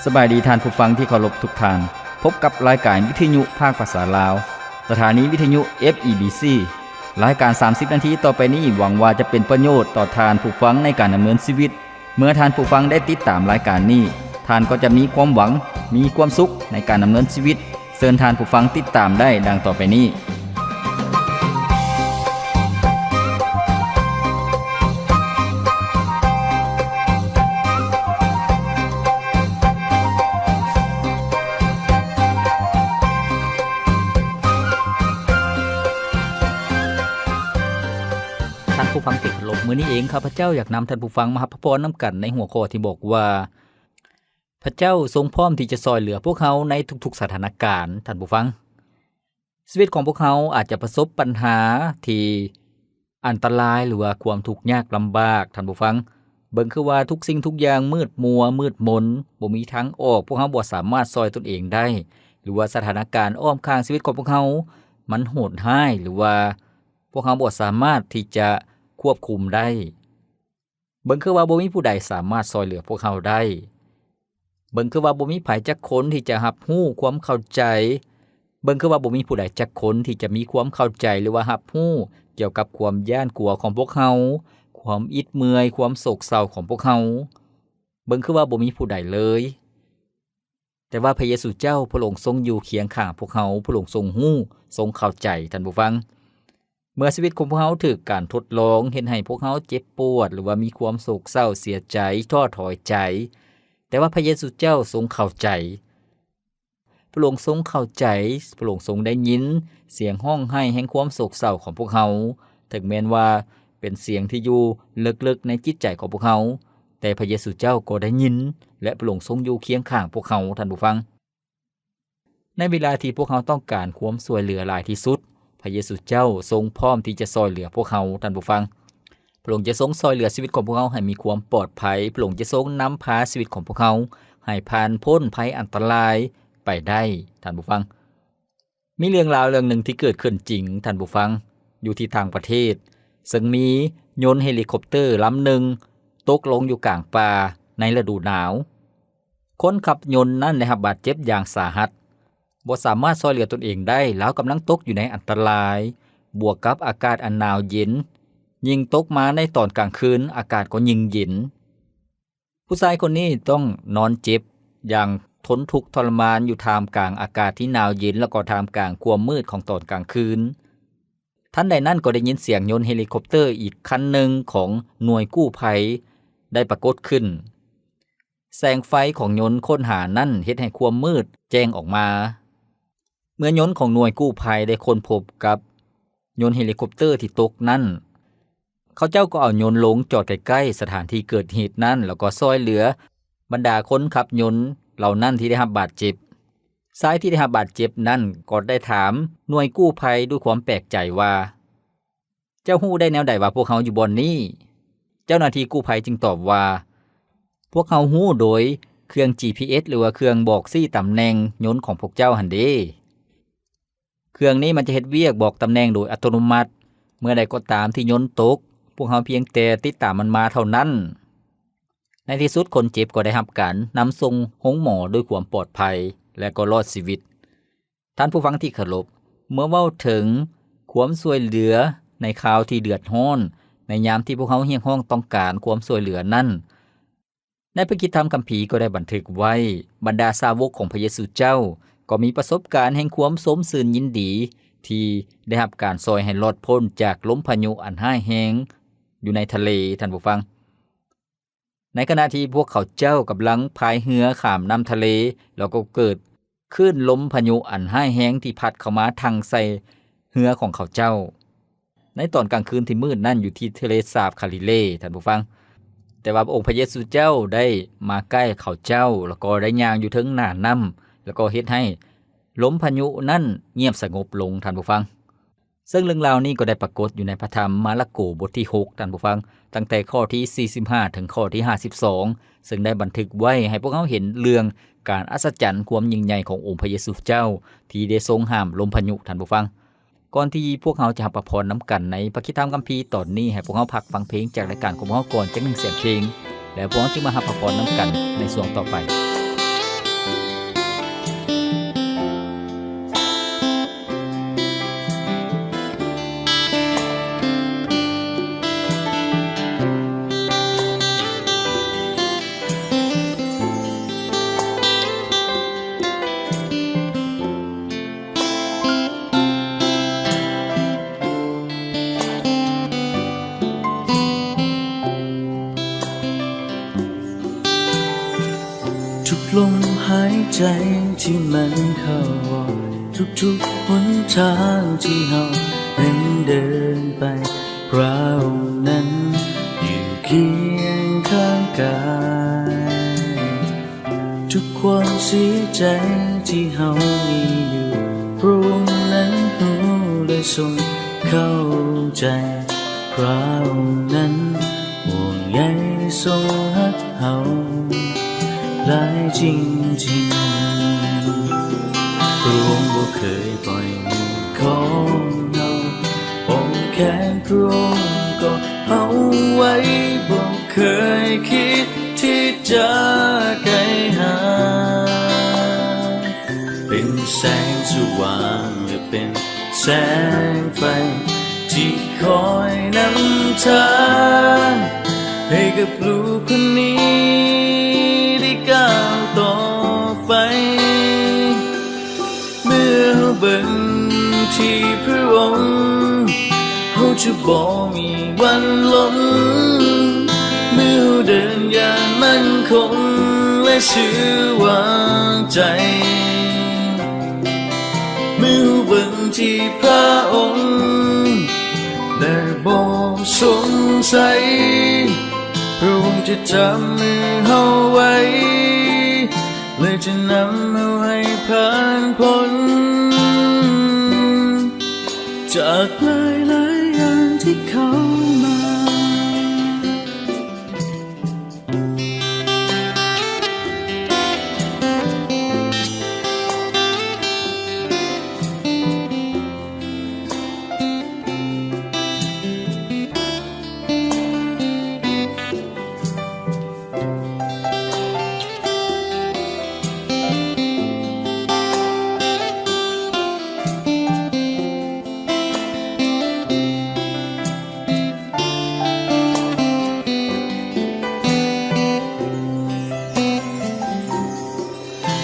ສະບາຍດີທ່ານຜູ້ຟັງທີ່ເຄົາລົບທຸກທ່ານ. ພົບກັບລາຍການວິທະຍຸພາກພາສາລາວ, ສະຖານີວິທະຍຸ ເອັຟ ອີ ບີ ຊີ. ລາຍການສາມສິບນາທີຕໍ່ໄປນີ້ ຫວັງວ່າຈະເປັນປະໂຫຍດຕໍ່ທ່ານຜູ້ຟັງໃນການດຳເນີນຊີວິດ. ເມື່ອທ່ານຜູ້ຟັງໄດ້ຕິດຕາມລາຍການນີ້, ທ່ານກໍຈະມີຄວາມຫວັງ, ມີຄວາມສຸກໃນການດຳເນີນຊີວິດ. ເຊີນທ່ານຜູ້ຟັງຕິດຕາມໄດ້ດັ່ງຕໍ່ໄປນີ້. ທ່ານຜູ້ຟັງທີ່ເຄົາລົບ, ມື້ນີ້ເອງ ຂ້າພະເຈົ້າຢາກນຳທ່ານຜູ້ຟັງມາຮັບພະພອນນຳກັນໃນຫົວຂໍ້ທີ່ບອກວ່າ ພະເຈົ້າຊົງພ້ອມທີ່ຈະຊ່ອຍເຫຼືອພວກເຮົາໃນທຸກໆສະຖານະການ. ທ່ານຜູ້ຟັງ, ຊີວິດຂອງພວກເຮົາອາດຈະປະສົບບັນຫາທີ່ອັນຕະລາຍ ຫຼືວ່າຄວາມທຸກຍາກລຳບາກ. ທ່ານຜູ້ຟັງ, ເບິ່ງຄືວ່າທຸກສິ່ງທຸກຢ່າງມືດມົວ, ມືດມົນ, ບໍ່ມີທາງອອກ, ພວກເຮົາບໍ່ສາມາດຊ່ອຍຕົນເອງໄດ້ ຫຼືວ່າສະຖານະການອ້ອມຂ້າງຊີວິດຂອງພວກເຮົາມັນໂຫດຮ້າຍ ຫຼືວ່າພວກເຮົາບໍ່ສາມາດທີ່ຈະຄວບຄຸມໄດ້. ເບິ່ງຄືວ່າບໍ່ມີຜູ້ໃດສາມາດຊ່ອຍເຫຼືອພວກເຮົາໄດ້. ເບິ່ງຄືວ່າບໍ່ມີໃຜຈັກຄົນທີ່ຈະຮັບຮູ້ຄວາມເຂົ້າໃຈ. ເບິ່ງຄືວ່າບໍ່ມີຜູ້ໃດຈັກຄົນທີ່ຈະມີຄວາມເຂົ້າໃຈ ຫຼືວ່າຮັບຮູ້ກ່ຽວກັບຄວາມຢ້ານກົວຂອງພວກເຮົາ, ຄວາມອິດເມື່ອຍ, ຄວາມໂສກເສົ້າຂອງພວກເຮົາ. ເບິ່ງຄືວ່າບໍ່ມີຜູ້ໃດເລີຍ. ແຕ່ວ່າພະເຢຊູເຈົ້າ, ພະອົງຊົງຢູ່ຄຽງຂ້າງພວກເຮົາ, ພະອົງຊົງຮູ້, ຊົງເຂົ້າໃຈ. ທ່ານຜູ້ຟັງ, ເມື່ອຊີວິດຂອງພວກເຮົາຖືກການທົດລອງ ເຮັດໃຫ້ພວກເຮົາເຈັບປວດ ຫຼືວ່າມີຄວາມໂສກເສົ້າ, ເສຍໃຈ, ທໍ້ຖອຍໃຈ, ແຕ່ວ່າພະເຢຊູເຈົ້າຊົງເຂົ້າໃຈ. ພະອົງຊົງເຂົ້າໃຈ, ພະອົງຊົງໄດ້ຍິນສຽງຮ້ອງໄຫ້ແຫ່ງຄວາມໂສກເສົ້າຂອງພວກເຮົາ, ເຖິງແມ່ນວ່າເປັນສຽງທີ່ຢູ່ເລິກໆໃນຈິດໃຈຂອງພວກເຮົາ, ແຕ່ພະເຢຊູເຈົ້າກໍໄດ້ຍິນ ແລະ ພະອົງຊົງຢູ່ຄຽງຂ້າງພວກເຮົາ. ທ່ານຜູ້ຟັງ, ໃນເວລາທີ່ພວກເຮົາຕ້ອງການຄວາມຊ່ວຍເຫຼືອຫຼາຍທີ່ສຸດ, ພະເຢຊູເຈົ້າຊົງພ້ອມທີ່ຈະຊ່ອຍເຫຼືອພວກເຮົາ. ທ່ານຜູ້ຟັງ, ພະອົງຈະຊົງຊ່ອຍເຫຼືອຊີວິດຂອງພວກເຮົາໃຫ້ມີຄວາມປອດໄພ, ພະອົງຈະຊົງນຳພາຊີວິດຂອງພວກເຮົາໃຫ້ຜ່ານພົ້ນໄພອັນຕະລາຍໄປໄດ້. ທ່ານຜູ້ຟັງ, ມີເລື່ອງລາວເລື່ອງໜຶ່ງທີ່ເກີດຂຶ້ນຈິງ, ທ່ານຜູ້ຟັງ, ຢູ່ທີ່ຕ່າງປະເທດ, ເຊິ່ງມີຍົນເຮລິຄອບເຕີລຳໜຶ່ງຕົກລົງຢູ່ກາງປ່າໃນລະດູໜາວ. ຄົນຂັບຍົນນັ້ນໄດ້ຮັບບາດເຈັບຢ່າງສາຫັດ, ບໍ່ສາມາດຊ່ອຍເຫຼືອຕົນເອງໄດ້, ລາວກຳລັງຕົກຢູ່ໃນອັນຕະລາຍ, ບວກກັບອາກາດອັນໜາວເຢັນ, ຍິ່ງຕົກມາໃນຕອນກາງຄືນ, ອາກາດກໍຍິ່ງເຢັນ. ຜູ້ຊາຍຄົນນີ້ຕ້ອງນອນເຈັບຢ່າງທົນທຸກທໍລະມານຢູ່ທ່າມກາງອາກາດທີ່ໜາວເຢັນ ແລະ ກໍທ່າມກາງຄວາມມືດຂອງຕອນກາງຄືນ. ທັນໃດນັ້ນກໍໄດ້ຍິນສຽງຍົນເຮລິຄອບເຕີອີກຄັນໜຶ່ງຂອງໜ່ວຍກູ້ໄພໄດ້ປາກົດຂຶ້ນ. ແສງໄຟຂອງຍົນຄົ້ນຫານັ້ນເຮັດໃຫ້ຄວາມມືດແຈ້ງອອກມາ. ເມື່ອຍົນຂອງໜ່ວຍກູ້ໄພໄດ້ຄົ້ນພົບກັບຍົນເຮລິຄອບເຕີທີ່ຕົກນັ້ນ, ເຂົາເຈົ້າກໍເອົາຍົນລົງຈອດໃກ້ໆສະຖານທີ່ເກີດເຫດນັ້ນ ແລ້ວກໍຊ່ອຍເຫຼືອບັນດາຄົນຂັບຍົນເຫຼົ່ານັ້ນທີ່ໄດ້ຮັບບາດເຈັບ. ຊາຍທີ່ໄດ້ຮັບບາດເຈັບນັ້ນກໍໄດ້ຖາມໜ່ວຍກູ້ໄພດ້ວຍຄວາມແປກໃຈວ່າ, ເຈົ້າຮູ້ໄດ້ແນວໃດວ່າພວກເຮົາຢູ່ບ່ອນນີ້? ເຈົ້າໜ້າທີ່ກູ້ໄພຈຶ່ງຕອບວ່າ, ພວກເຮົາຮູ້ໂດຍເຄື່ອງ ຈີພີເອັສ ຫຼືວ່າເຄື່ອງບອກຊີ້ຕຳແໜ່ງຍົນຂອງພວກເຈົ້າຫັ້ນເດ. ເຄື່ອງນີ້ມັນຈະເຮັດວຽກບອກຕຳແໜ່ງໂດຍອັດຕະໂນມັດ. ເມື່ອໃດກໍຕາມທີ່ຍົນຕົກ, ພວກເຮົາພຽງແຕ່ຕິດຕາມມັນມາເທົ່ານັ້ນ. ໃນທີ່ສຸດຄົນເຈັບກໍໄດ້ຮັບການນຳສົ່ງໂຮງໝໍດ້ວຍຄວາມປອດໄພ ແລະ ກໍລອດຊີວິດ. ທ່ານຜູ້ຟັງທີ່ເຄົາລົບ, ເມື່ອເວົ້າເຖິງຄວາມຊ່ວຍເຫຼືອໃນຄາວທີ່ເດືອດຮ້ອນ, ໃນຍາມທີ່ພວກເຮົາຮຽກຮ້ອງຕ້ອງການຄວາມຊ່ວຍເຫຼືອນັ້ນ, ໃນພະຄຣິສຕະທຳຄຳພີກໍໄດ້ບັນທຶກໄວ້, ບັນດາສາວົກຂອງພະເຢຊູເຈົ້າກໍມີປະສົບການແຫ່ງຄວາມຊົມຊື່ນຍິນດີ ທີ່ໄດ້ຮັບການຊ່ອຍໃຫ້ລອດພົ້ນຈາກລົມພາຍຸອັນຮ້າຍແຮງຢູ່ໃນທະເລ, ທ່ານຜູ້ຟັງ. ໃນຂະນະທີ່ພວກເຂົາເຈົ້າກຳລັງພາຍເຮືອຂ້າມນ້ຳທະເລ, ແລ້ວກໍເກີດຄື້ນລົມພາຍຸອັນຮ້າຍແຮງທີ່ພັດເຂົ້າມາທັ່ງໃສ່ເຮືອຂອງເຂົາເຈົ້າ ໃນຕອນກາງຄືນທີ່ມືດນັ້ນຢູ່ທີ່ທະເລສາບຄາລີເລ, ທ່ານຜູ້ຟັງ. ແຕ່ວ່າພະອົງພະເຢຊູເຈົ້າໄດ້ມາໃກ້ເຂົາເຈົ້າ ແລ້ວກໍໄດ້ຍ່າງຢູ່ເທິງໜ້ານ້ຳ, ແລ້ວກໍເຮັດໃຫ້ລົມພາຍຸນັ້ນງຽບສະຫງົບລົງ, ທ່ານຜູ້ຟັງ. ເຊິ່ງເລື່ອງລາວນີ້ກໍໄດ້ປາກົດຢູ່ໃນພະທຳມາລະໂກບົດທີຫົກ, ທ່ານຜູ້ຟັງ, ຕັ້ງແຕ່ຂໍ້ທີສີ່ສິບຫ້າເຖິງຂໍ້ທີຫ້າສິບສອງ, ເຊິ່ງໄດ້ບັນທຶກໄວ້ໃຫ້ພວກເຮົາເຫັນເລື່ອງການອັດສະຈັນຄວາມຍິ່ງໃຫຍ່ຂອງອົງພະເຢຊູເຈົ້າ ທີ່ໄດ້ຊົງຫ້າມລົມພາຍຸ, ທ່ານຜູ້ຟັງ. ກ່ອນທີ່ພວກເຮົາຈະຮັບພະພອນນຳກັນໃນພະຄຣິສຕະທຳຄຳພີຕອນນີ້, ໃຫ້ພວກເຮົາພັກຟັງເພງຈາກລາຍການຂອງພວກເຮົາກ່ອນຈັກໜຶ່ງສຽງເພງ, ແລ້ວພວກເຮົາຈຶ່ງມາຮັບພະພອນນຳກັນໃນຊ່ວງຕໍ່ໄປ. ລົມຫາຍໃຈທີ່ມັນເຂົ້າອອກ ທຸກໆຫົນທາງທີ່ເຮົາແມ່ນເດີນໄປ ພະອົງນັ້ນຢູ່ຄຽງຂ້າງກາຍ ທຸກຄວາມເສຍໃຈທີ່ເຮົາມີຢູ່ ພະອົງນັ້ນຮູ້ ແລະ ຊົງເຂົ້າໃຈ ພະອົງນັ້ນຫ່ວງໃຍ ຊົງຮັກເຮົາຫຼາຍຈິງໆ ພະອົງບໍ່ເຄີຍປ່ອຍມືຂອງເຮົາ ອ້ອມແຂນພະອົງກໍເຮົາໄວ້ ບໍ່ເຄີຍຄິດທີ່ຈະໄກຫ່າງ ເປັນແສງສະຫວ່າງ ແລະ ເປັນແສງໄຟ ທີ່ຄອຍນຳທາງ ໃຫ້ກັບລູກຄົນນີ້ໄດ້ກ້າວຕໍ່ໄປ ເມື່ອເຮົາເບິ່ງທີ່ພະອົງ ເຮົາຈະບໍ່ມີວັນລົ້ມ ເມື່ອເຮົາເດີນຢ່າງໝັ້ນຄົງ ແລະ ຊື່ວາງໃຈ ເມື່ອເຮົາເບິ່ງທີ່ພະອົງ ແລະ ບໍ່ສົງໄສ ພະອົງຈະຈັບມືເຮົາໄວ້ ແລະ ຈະນຳເຮົາໃຫ້ຜ່ານພົ້ນ ຈາກຫຼາຍໆຢ່າງທີ່ເຂົ້າມາ.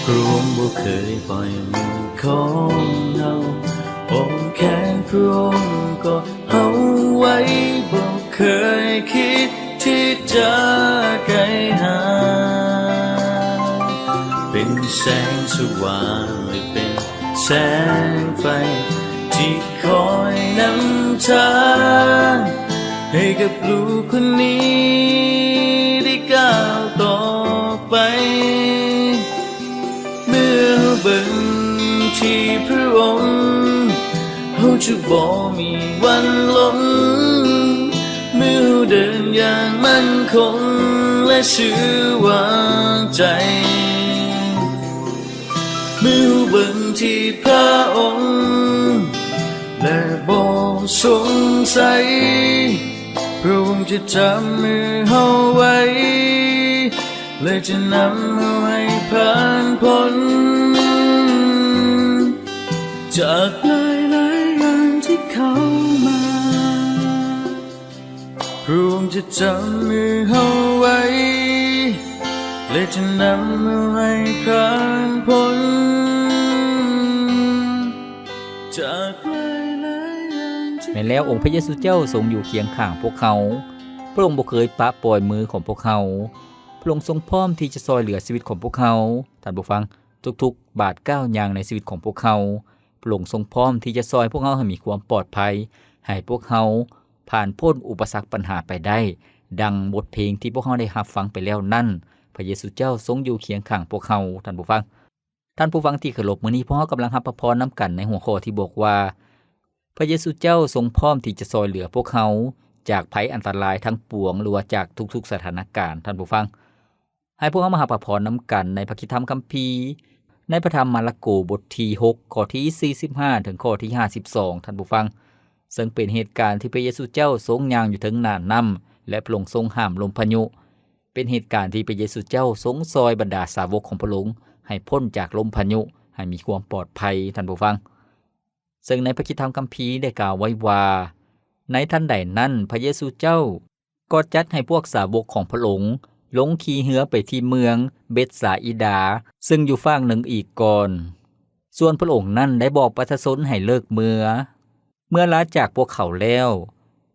ພະອົງບໍ່ເຄີຍປ່ອຍມືຂອງເຮົາ ອ້ອມແຂນພະອົງກໍເຮົາໄວ້ ບໍ່ເຄີຍຄິດທີ່ຈະໄກຫ່າງ ເປັນແສງສະຫວ່າງ ແລະ ເປັນແສງໄຟ ທີ່ຄອຍນຳທາງ ໃຫ້ກັບລູກຄົນນີ້ໄດ້ກ້າວຕໍ່ໄປ ເມື່ອເຮົາເບິ່ງທີ່ພະອົງ ເຮົາຈະບໍ່ມີວັນລົ້ມ ເມື່ອເຮົາເດີນຢ່າງໝັ້ນຄົງ ແລະ ຊື່ວາງໃຈ ເມື່ອເຮົາເບິ່ງທີ່ພະອົງ ແລະ ບໍ່ສົງໄສ ພະອົງຈະຈັບມືເຮົາໄວ້ ແລະ ຈະນຳເຮົາໃຫ້ຜ່ານພົ້ນ ຈາກຫຼາຍໆຢ່າງທີ່ເຂົ້າມາ. ພະອົງຈະຈັບມືເຮົາໄວ້ ແລະ ຈະນຳເຮົາໃຫ້ຜ່ານພົ້ນ ຈາກຫຼາຍໆຢ່າງທີ່ ແມ່ນແລ້ວ, ອົງພະເຢຊູເຈົ້າຊົງຢູ່ຄຽງຂ້າງພວກເຮົາ. ພະອົງບໍ່ເຄີຍປະປ່ອຍມືຂອງພວກເຮົາ. ພະອົງຊົງພ້ອມທີ່ຈະຊ່ອຍເຫຼືອຊີວິດຂອງພວກເຮົາ. ທ່ານຜູ້ຟັງ, ທຸກໆບາດກ້າວຍ່າງໃນຊີວິດຂອງພວກເຮົາ, ພະອົງຊົງພ້ອມທີ່ຈະຊ່ອຍພວກເຮົາໃຫ້ມີຄວາມປອດໄພ, ໃຫ້ພວກເຮົາຜ່ານພົ້ນອຸປະສັກບັນຫາໄປໄດ້, ດັ່ງບົດເພງທີ່ພວກເຮົາໄດ້ຮັບຟັງໄປແລ້ວນັ້ນ, ພະເຢຊູເຈົ້າຊົງຢູ່ຄຽງຂ້າງພວກເຮົາ. ທ່ານຜູ້ຟັງ, ທ່ານຜູ້ຟັງທີ່ເຄົາລົບ, ມື້ນີ້ພວກເຮົາກຳລັງຮັບພະພອນນຳກັນໃນຫົວຂໍ້ທີ່ບອກວ່າ, ພະເຢຊູເຈົ້າຊົງພ້ອມທີ່ຈະຊ່ອຍເຫຼືອພວກເຮົາຈາກໄພອັນຕະລາຍທັງປວງ ຫຼືວ່າຈາກທຸກໆສະຖານະການ. ທ່ານຜູ້ຟັງ, ໃຫ້ພວກເຮົາມາຮັບພະພອນນຳກັນໃນພະຄຣິສຕະທຳຄຳພີ, ໃນພະທຳມາລະໂກ ບົດທີຫົກ ຂໍ້ທີສີ່ສິບຫ້າ ເຖິງຂໍ້ທີຫ້າສິບສອງ ທ່ານຜູ້ຟັງ, ເຊິ່ງເປັນເຫດການທີ່ພະເຢຊູເຈົ້າຊົງຍ່າງຢູ່ເທິງໜ້ານ້ຳ ແລະ ພະອົງຊົງຫ້າມລົມພາຍຸ. ເປັນເຫດການທີ່ພະເຢຊູເຈົ້າຊົງຊ່ອຍບັນດາສາວົກຂອງພະອົງໃຫ້ພົ້ນຈາກລົມພາຍຸ, ໃຫ້ມີຄວາມປອດໄພ, ທ່ານຜູ້ຟັງ. ເຊິ່ງໃນພະຄຣິສຕະທຳຄຳພີໄດ້ກ່າວໄວ້ວ່າ, ໃນທັນໃດນັ້ນ ພະເຢຊູເຈົ້າ ກໍຈັດໃຫ້ພວກສາວົກຂອງພະອົງລົງຂີ່ເຮືອໄປທີ່ເມືອງເບັດສາອີດາ ເຊິ່ງຢູ່ຟາກໜຶ່ງອີກກ່ອນ. ສ່ວນພະອົງນັ້ນໄດ້ບອກປະຊາຊົນໃຫ້ເລີກເມືອ. ເມື່ອລາຈາກພວກເຂົາແລ້ວ,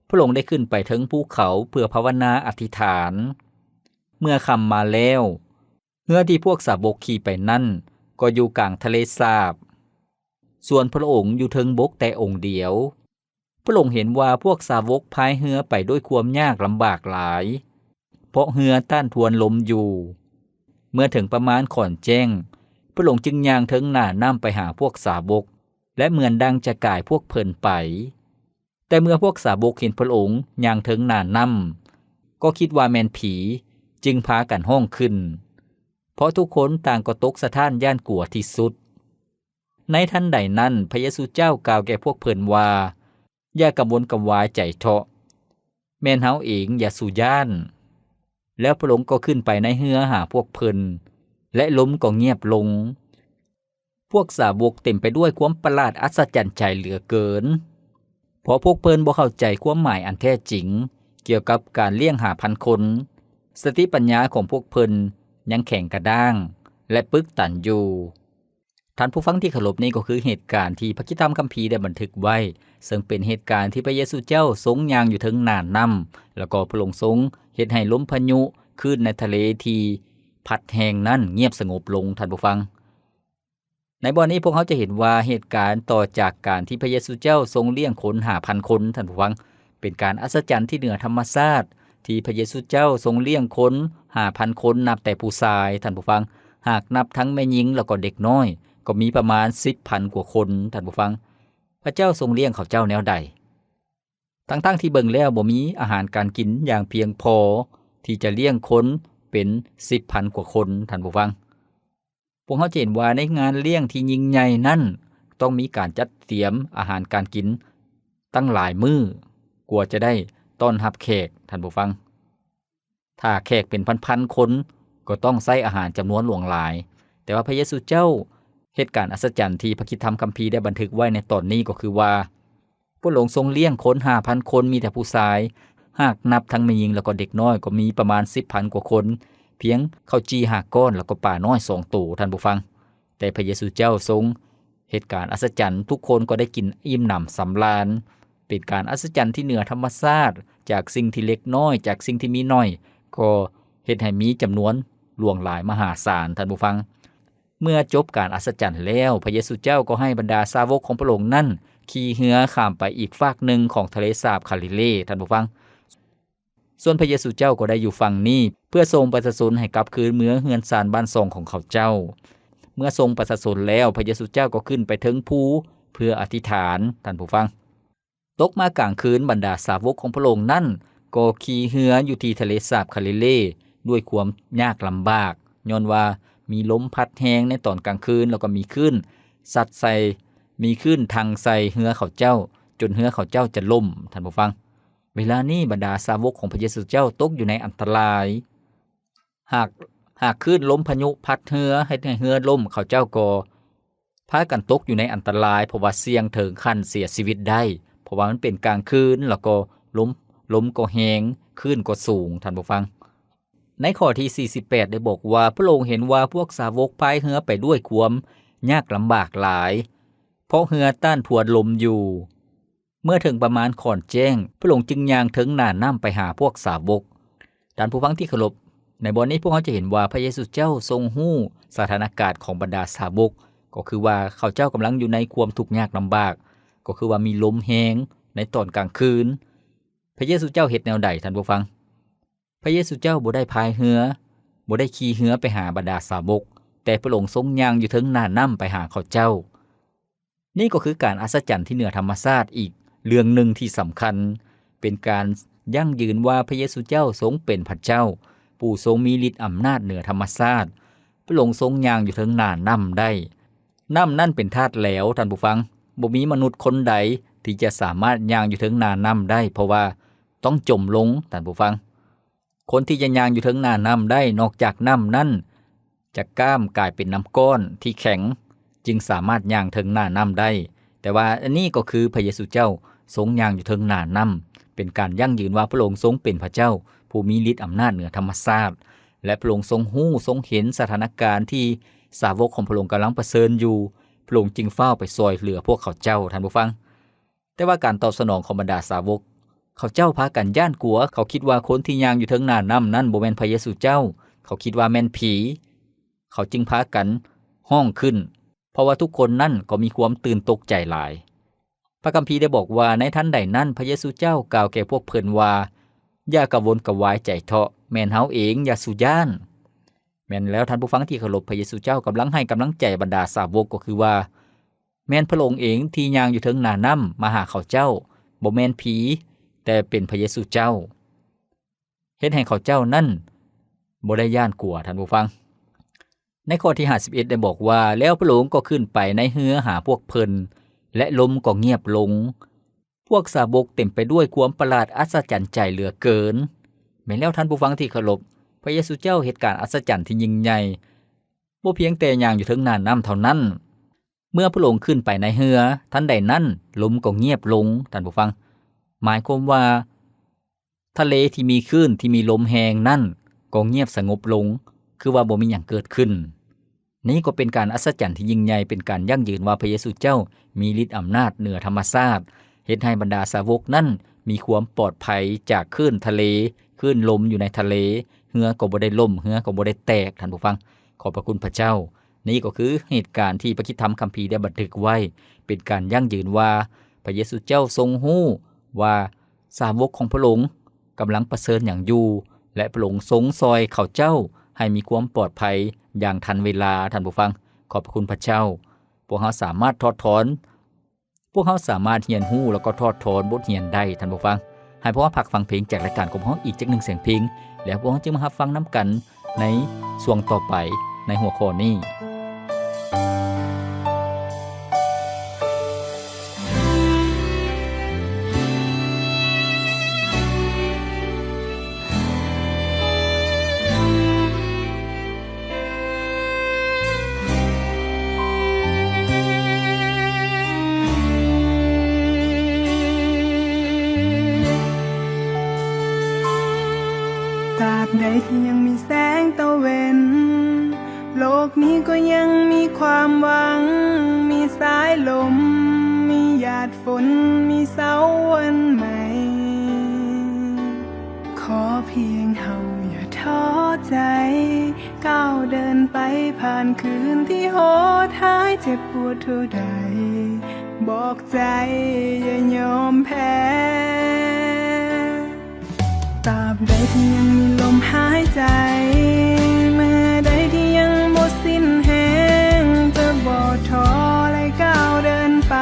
ພະອົງໄດ້ຂຶ້ນໄປເທິງພູເຂົາເພື່ອພາວະນາອະທິຖານ. ເມື່ອຄ່ຳມາແລ້ວ, ຮືອທີ່ພວກສາວົກຂີ່ໄປນັ້ນກໍຢູ່ກາງທະເລສາບ, ສ່ວນພະອົງຢູ່ເທິງບົກແຕ່ອົງດຽວ. ພະອົງເຫັນວ່າພວກສາວົກພາຍເຮືອໄປດ້ວຍຄວາມຍາກລຳບາກຫຼາຍ, ເພາະເຮືອຕ້ານທວນລົມຢູ່. ເມື່ອເຖິງປະມານຂອນແຈ້ງ, ພະອົງຈຶ່ງຍ່າງເທິງໜ້ານ້ຳໄປຫາພວກສາວົກ ແລະ ເໝືອນດັ່ງຈະກາຍພວກເພິ່ນໄປ. ແຕ່ເມື່ອພວກສາວົກເຫັນພະອົງຍ່າງເທິງໜ້ານ້ຳ, ກໍຄິດວ່າແມ່ນຜີ, ຈຶ່ງພາກັນຮ້ອງຂຶ້ນ, ເພາະທຸກຄົນຕ່າງກໍຕົກສະທ້ານຢ້ານກົວທີ່ສຸດ. ໃນທັນໃດນັ້ນ, ພະເຢຊູເຈົ້າກ່າວແກ່ພວກເພິ່ນວ່າ, ຢ່າກັງວົນກັງວາຍໃຈເທາະ, ແມ່ນເຮົາເອງ, ຢ່າສູ່ຢ້ານ. ແລ້ວພະອົງກໍຂຶ້ນໄປໃນເຮືອຫາພວກເພິ່ນ, ແລະ ລົມກໍງຽບລົງ. ພວກສາວົກເຕັມໄປດ້ວຍຄວາມປະຫຼາດອັດສະຈັນໃຈເຫຼືອເກີນ, ເພາະພວກເພິ່ນບໍ່ເຂົ້າໃຈຄວາມໝາຍອັນແທ້ຈິງກ່ຽວກັບການລ້ຽງຫ້າພັນຄົນ. ສະຕິປັນຍາຂອງພວກເພິ່ນຍັງແຂງກະດ້າງ ແລະ ປຶກຕັນຢູ່. ທ່ານຜູ້ຟັງທີ່ເຄົາລົບ, ນີ້ກໍຄືເຫດການທີ່ພະຄຣິສຕະທຳຄຳພີໄດ້ບັນທຶກໄວ້, ເຊິ່ງເປັນເຫດການທີ່ພະເຢຊູເຈົ້າຊົງຍ່າງຢູ່ເທິງໜ້ານ້ຳ, ແລ້ວກໍພະອົງຊົງເຮັດໃຫ້ລົມພາຍຸ, ຄື້ນໃນທະເລທີ່ພັດແຮງນັ້ນງຽບສະຫງົບລົງ, ທ່ານຜູ້ຟັງ. ໃນບ່ອນນີ້ພວກເຮົາຈະເຫັນວ່າເຫດການຕໍ່ຈາກການທີ່ພະເຢຊູເຈົ້າຊົງລ້ຽງຄົນຫ້າພັນຄົນ, ທ່ານຜູ້ຟັງ, ເປັນການອັດສະຈັນທີ່ເໜືອທຳມະຊາດ ທີ່ພະເຢຊູເຈົ້າຊົງລ້ຽງຄົນຫ້າພັນຄົນ ນັບແຕ່ຜູ້ຊາຍ, ທ່ານຜູ້ຟັງ, ຫາກນັບທັງແມ່ຍິງແລ້ວກໍເດັກນ້ອຍ, ກໍມີປະມານສິບພັນກວ່າຄົນ, ທ່ານຜູ້ຟັງ. ພະເຈົ້າຊົງລ້ຽງເຂົາເຈົ້າແນວໃດ? ທັງໆທີ່ເບິ່ງແລ້ວບໍ່ມີອາຫານການກິນຢ່າງພຽງພໍທີ່ຈະລ້ຽງຄົນເປັນສິບພັນກວ່າຄົນ, ທ່ານຜູ້ຟັງ. ພວກເຮົາຈະເຫັນວ່າໃນງານລ້ຽງທີ່ຍິ່ງໃຫຍ່ນັ້ນ ຕ້ອງມີການຈັດຕຽມອາຫານການກິນຕັ້ງຫຼາຍມື້ ກວ່າຈະໄດ້ຕ້ອນຮັບແຂກ, ທ່ານຜູ້ຟັງ. ຖ້າແຂກເປັນພັນໆຄົນ ກໍຕ້ອງໃຊ້ອາຫານຈຳນວນຫຼວງຫຼາຍ. ແຕ່ວ່າພະເຢຊູເຈົ້າເຮັດການອັດສະຈັນທີ່ພະຄຣິສຕະທຳຄຳພີໄດ້ບັນທຶກໄວ້ໃນຕອນນີ້ ກໍຄືວ່າ ພະອົງຊົງລ້ຽງຄົນຫ້າພັນຄົນ ມີແຕ່ຜູ້ຊາຍ, ຫາກນັບທັງແມ່ຍິງແລ້ວກໍເດັກນ້ອຍ ກໍມີປະມານສິບພັນກວ່າຄົນ, ພຽງເຂົ້າຈີ່ຫ້າກ້ອນ ແລ້ວກໍປານ້ອຍສອງໂຕ, ທ່ານຜູ້ຟັງ. ແຕ່ພະເຢຊູເຈົ້າຊົງເຮັດການອັດສະຈັນ, ທຸກຄົນກໍໄດ້ກິນອີ່ມໜຳສຳລານ. ເປັນການອັດສະຈັນທີ່ເໜືອທຳມະຊາດ, ຈາກສິ່ງທີ່ເລັກນ້ອຍ, ຈາກສິ່ງທີ່ມີໜ້ອຍ, ກໍເຮັດໃຫ້ມີຈຳນວນຫຼວງຫຼາຍມະຫາສານ, ທ່ານຜູ້ຟັງ. ເມື່ອຈົບການອັດສະຈັນແລ້ວ, ພະເຢຊູເຈົ້າກໍໃຫ້ບັນດາສາວົກຂອງພະອົງນັ້ນຂີ່ເຮືອຂ້າມໄປອີກຟາກໜຶ່ງຂອງທະເລສາບຄາລີເລ, ທ່ານຜູ້ຟັງ. ສ່ວນພະເຢຊູເຈົ້າກໍໄດ້ຢູ່ຝັ່ງນີ້ ເພື່ອສົ່ງປະຊາຊົນໃຫ້ກັບຄືນເມືອເຮືອນຊານບ້ານຊ່ອງຂອງເຂົາເຈົ້າ. ເມື່ອສົ່ງປະຊາຊົນແລ້ວ, ພະເຢຊູເຈົ້າກໍຂຶ້ນໄປເທິງພູເພື່ອອະທິຖານ, ທ່ານຜູ້ຟັງ. ຕົກມາກາງຄືນ, ບັນດາສາວົກຂອງພະອົງນັ້ນກໍຂີ່ເຮືອຢູ່ທີ່ທະເລສາບຄາລີເລດ້ວຍຄວາມຍາກລຳບາກ, ຍ້ອນວ່າມີລົມພັດແຮງໃນຕອນກາງຄືນ, ແລ້ວກໍມີຄື້ນຊັດໃສ່, ມີຄື້ນທັ່ງໃສ່ເຮືອເຂົາເຈົ້າ, ຈົນເຮືອເຂົາເຈົ້າຈະລົ້ມ, ທ່ານຜູ້ຟັງ. ເວລານີ້ບັນດາສາວົກຂອງພະເຢຊູເຈົ້າຕົກຢູ່ໃນອັນຕະລາຍ. ຫາກ, ຫາກຄື້ນລົມພາຍຸພັດເຮືອເຮັດໃຫ້ເຮືອລົ້ມ, ເຂົາເຈົ້າກໍພາກັນຕົກຢູ່ໃນອັນຕະລາຍ, ເພາະວ່າສ່ຽງເຖິງຂັ້ນເສຍຊີວິດໄດ້, ເພາະວ່າມັນເປັນກາງຄືນ, ແລ້ວກໍລົມ, ລົມກໍແຮງ, ຄື້ນກໍສູງ, ທ່ານຜູ້ຟັງ. ໃນຂໍ້ທີສີ່ສິບແປດໄດ້ບອກວ່າ, ພະອົງເຫັນວ່າພວກສາວົກພາຍເຮືອໄປດ້ວຍຄວາມຍາກລຳບາກຫຼາຍ, ເພາະເຮືອຕ້ານທວນລົມຢູ່. ເມື່ອເຖິງປະມານຂອນແຈ້ງ, ພະອົງຈຶ່ງຍ່າງເທິງໜ້ານ້ຳໄປຫາພວກສາວົກ. ທ່ານຜູ້ຟັງທີ່ເຄົາລົບ, ໃນບ່ອນນີ້ພວກເຮົາຈະເຫັນວ່າພະເຢຊູເຈົ້າຊົງຮູ້ສະຖານະການຂອງບັນດາສາວົກ, ກໍຄືວ່າເຂົາເຈົ້າກຳລັງຢູ່ໃນຄວາມທຸກຍາກລຳບາກ, ກໍຄືວ່າມີລົມແຮງໃນຕອນກາງຄືນ. ພະເຢຊູເຈົ້າເຮັດແນວໃດ, ທ່ານຜູ້ຟັງ? ພະເຢຊູເຈົ້າບໍ່ໄດ້ພາຍເຮືອ, ບໍ່ໄດ້ຂີ່ເຮືອໄປຫາບັນດາສາວົກ, ແຕ່ພະອົງຊົງຍ່າງຢູ່ເທິງໜ້ານ້ຳໄປຫາເຂົາເຈົ້າ. ນີ້ກໍຄືການອັດສະຈັນທີ່ເໜືອທຳມະຊາດອີກເລື່ອງໜຶ່ງທີ່ສຳຄັນ, ເປັນການຢັ້ງຢືນວ່າພະເຢຊູເຈົ້າຊົງເປັນພະເຈົ້າ, ຜູ້ຊົງມີລິດອຳນາດເໜືອທຳມະຊາດ. ພະອົງຊົງຍ່າງຢູ່ເທິງໜ້ານ້ຳໄດ້. ນ້ຳນັ້ນເປັນທາດແຫຼວ, ທ່ານຜູ້ຟັງ. ບໍ່ມີມະນຸດຄົນໃດທີ່ຈະສາມາດຍ່າງຢູ່ເທິງໜ້ານ້ຳໄດ້, ເພາະວ່າຕ້ອງຈົມລົງ, ທ່ານຜູ້ຟັງ. ຄົນທີ່ຈະຍ່າງຢູ່ເທິງໜ້ານ້ຳໄດ້ ນອກຈາກນ້ຳນັ້ນຈະກ້າມກາຍເປັນນ້ຳກ້ອນທີ່ແຂງ, ຈຶ່ງສາມາດຍ່າງເທິງໜ້ານ້ຳໄດ້. ແຕ່ວ່າອັນນີ້ກໍຄືພະເຢຊູເຈົ້າຊົງຍ່າງຢູ່ເທິງໜ້ານ້ຳ, ເປັນການຢັ້ງຢືນວ່າພະອົງຊົງເປັນພະເຈົ້າ ຜູ້ມີລິດອຳນາດເໜືອທຳມະຊາດ, ແລະ ພະອົງຊົງຮູ້, ຊົງເຫັນສະຖານະການທີ່ສາວົກຂອງພະອົງກຳລັງປະເຊີນຢູ່, ພະອົງຈຶ່ງຟ້າວໄປຊ່ວຍເຫຼືອພວກເຂົາເຈົ້າ, ທ່ານຜູ້ຟັງ. ແຕ່ວ່າການຕອບສະໜອງຂອງບັນດາສາວົກ, ເຂົາເຈົ້າພາກັນຢ້ານກົວ, ເຂົາຄິດວ່າຄົນທີ່ຍ່າງຢູ່ເທິງໜ້ານ້ຳນັ້ນບໍ່ແມ່ນພະເຢຊູເຈົ້າ, ເຂົາຄິດວ່າແມ່ນຜີ. ເຂົາຈຶ່ງພາກັນຮ້ອງຂຶ້ນ ເພາະວ່າທຸກຄົນນັ້ນກໍມີຄວາມຕື່ນຕົກໃຈຫຼາຍ. ພະຄຳພີໄດ້ບອກວ່າ ໃນທັນໃດນັ້ນ ພະເຢຊູເຈົ້າກ່າວແກ່ພວກເພິ່ນວ່າ ຢ່າກະວົນກະວາຍໃຈເທາະ, ແມ່ນເຮົາເອງ, ຢ່າສູ່ຢ້ານ. ແມ່ນແລ້ວທ່ານຜູ້ຟັງທີ່ເຄົາລົບ, ພະເຢຊູເຈົ້າກຳລັງໃຫ້ກຳລັງໃຈບັນດາສາວົກ, ກໍຄືວ່າ ແມ່ນພະອົງເອງທີ່ຍ່າງຢູ່ເທິງໜ້ານ້ຳມາຫາເຂົາເຈົ້າ, ບໍ່ແມ່ນຜີ, ແຕ່ເປັນພະເຢຊູເຈົ້າ. ເຮັດໃຫ້ເຂົາເຈົ້ານັ້ນບໍ່ໄດ້ຢ້ານກົວ, ທ່ານຜູ້ຟັງ. ໃນຂໍ້ທີຫ້າສິບເອັດໄດ້ບອກວ່າ ແລ້ວພະອົງກໍຂຶ້ນໄປໃນເຮືອຫາພວກເພິ່ນ ແລະ ລົມກໍງຽບລົງ. ພວກສາວົກເຕັມໄປດ້ວຍຄວາມປະຫຼາດອັດສະຈັນໃຈເຫຼືອເກີນ. ແມ່ນແລ້ວທ່ານຜູ້ຟັງທີ່ເຄົາລົບ, ພະເຢຊູເຈົ້າເຮັດການອັດສະຈັນທີ່ຍິ່ງໃຫຍ່, ບໍ່ພຽງແຕ່ຍ່າງຢູ່ເທິງໜ້ານ້ຳເທົ່ານັ້ນ, ເມື່ອພະອົງຂຶ້ນໄປໃນເຮືອ, ທັນໃດນັ້ນລົມກໍງຽບລົງ, ທ່ານຜູ້ຟັງ. ໝາຍຄວາມວ່າ ທະເລທີ່ມີຄື້ນທີ່ມີລົມແຮງນັ້ນກໍງຽບສະຫງົບລົງ, ຄືວ່າບໍ່ມີຫຍັງເກີດຂຶ້ນ. ນີ້ກໍເປັນການອັດສະຈັນທີ່ຍິ່ງໃຫຍ່, ເປັນການຢັ້ງຢືນວ່າພະເຢຊູເຈົ້າມີລິດອຳນາດເໜືອທຳມະຊາດ, ເຮັດໃຫ້ບັນດາສາວົກນັ້ນມີຄວາມປອດໄພຈາກຄື້ນທະເລ, ຄື້ນລົມຢູ່ໃນທະເລ, ເຮືອກໍບໍ່ໄດ້ລົ້ມ, ເຮືອກໍບໍ່ໄດ້ແຕກ, ທ່ານຜູ້ຟັງ. ຂອບພະຄຸນພະເຈົ້າ. ນີ້ກໍຄືເຫດການທີ່ພະຄຣິສຕະທຳຄຳພີໄດ້ບັນທຶກໄວ້, ເປັນການຢັ້ງຢືນວ່າພະເຢຊູເຈົ້າຊົງຮູ້ວ່າສາວົກຂອງພະອົງກຳລັງປະເຊີນຫຍັງຢູ່ ແລະ ພະອົງຊົງຊ່ອຍເຂົາເຈົ້າໃຫ້ມີຄວາມປອດໄພຢ່າງທັນເວລາ, ທ່ານຜູ້ຟັງ. ຂອບພະຄຸນພະເຈົ້າ. ພວກເຮົາສາມາດຖອດຖອນ ພວກເຮົາສາມາດຮຽນຮູ້ ແລ້ວກໍຖອດຖອນບົດຮຽນໄດ້, ທ່ານຜູ້ຟັງ. ໃຫ້ພວກເຮົາພັກຟັງເພງຈາກລາຍການຂອງພວກເຮົາອີກຈັກໜຶ່ງສຽງເພງ, ແລ້ວພວກເຮົາຈຶ່ງມາຮັບຟັງນຳກັນໃນຊ່ວງຕໍ່ໄປໃນຫົວຂໍ້ນີ້. ຕາບໃດທີ່ຍັງມີແສງຕາເວັນ, ໂລກນີ້ກໍຍັງມີຄວາມຫວັງ, ມີສາຍລົມ, ມີຫຍາດຝົນ, ມີເຊົ້າວັນໃໝ່. ຂໍພຽງເຮົາຢ່າທໍ້ໃຈ, ກ້າວເດີນໄປຜ່ານຄືນທີ່ໂຫດຮ້າຍເຈັບປວດເທົ່າໃດ, ບອກໃຈຢ່າຍອມແພ້. ຕາບໃດທີ່ຍັງມີລົມຫາຍໃຈ, ເມື່ອໃດທີ່ຍັງບໍ່ສິ້ນແຮງ, ຈະບໍ່ທໍ້ ແລະ ກ້າວເດີນໄປ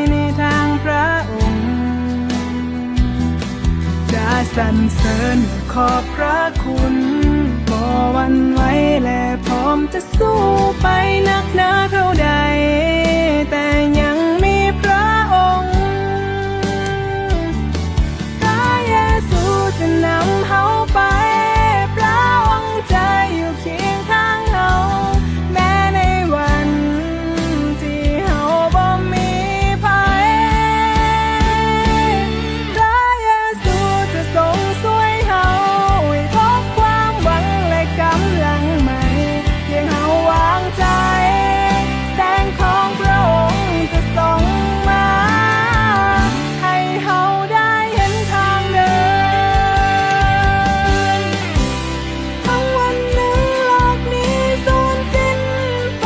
ໃນທາງພຣະອົງ. ຈະສັນເສີນ ແລະ ຂອບພຣະຄຸນ, ບໍ່ຫວັ່ນໄຫວ ແລະ ພ້ອມຈະ ສູ້ໄປໜັກໜາເທົ່າໃດ, ແຕ່ຍັງມີພຣະອົງ. ພຣະເຢຊູຈະນຳເຮົາໄປ, ພຣະອົງຈະຢູ່ຄຽງຂ້າງເຮົາ, ແມ້ໃນວັນທີ່ເຮົາບໍ່ມີໃຜ. ພຣະເຢຊູຈະຊົງຊ່ວຍເຮົາໃຫ້ພົບຄວາມຫວັງ ແລະ ກຳລັງໃໝ່. ພຽງເຮົາວາງໃຈ, ແສງຂອງພຣະອົງຈະສ່ອງມາ ໃຫ້ເຮົາໄດ້ເຫັນທາງເດີນ. ທັງວັນໜຶ່ງໂລກນີ້ສູນສິ້ນໄປ,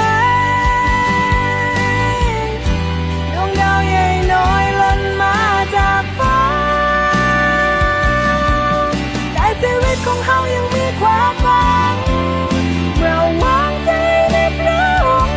ດວງດາວໃຫຍ່ນ້ອຍຫຼົ່ນມາຈາກຟ້າ, ແຕ່ຊີວິດຂອງເຮົາຍັງມີຄວາມຫວັງ ເມື່ອວາງໃຈໃນພຣະອົງ.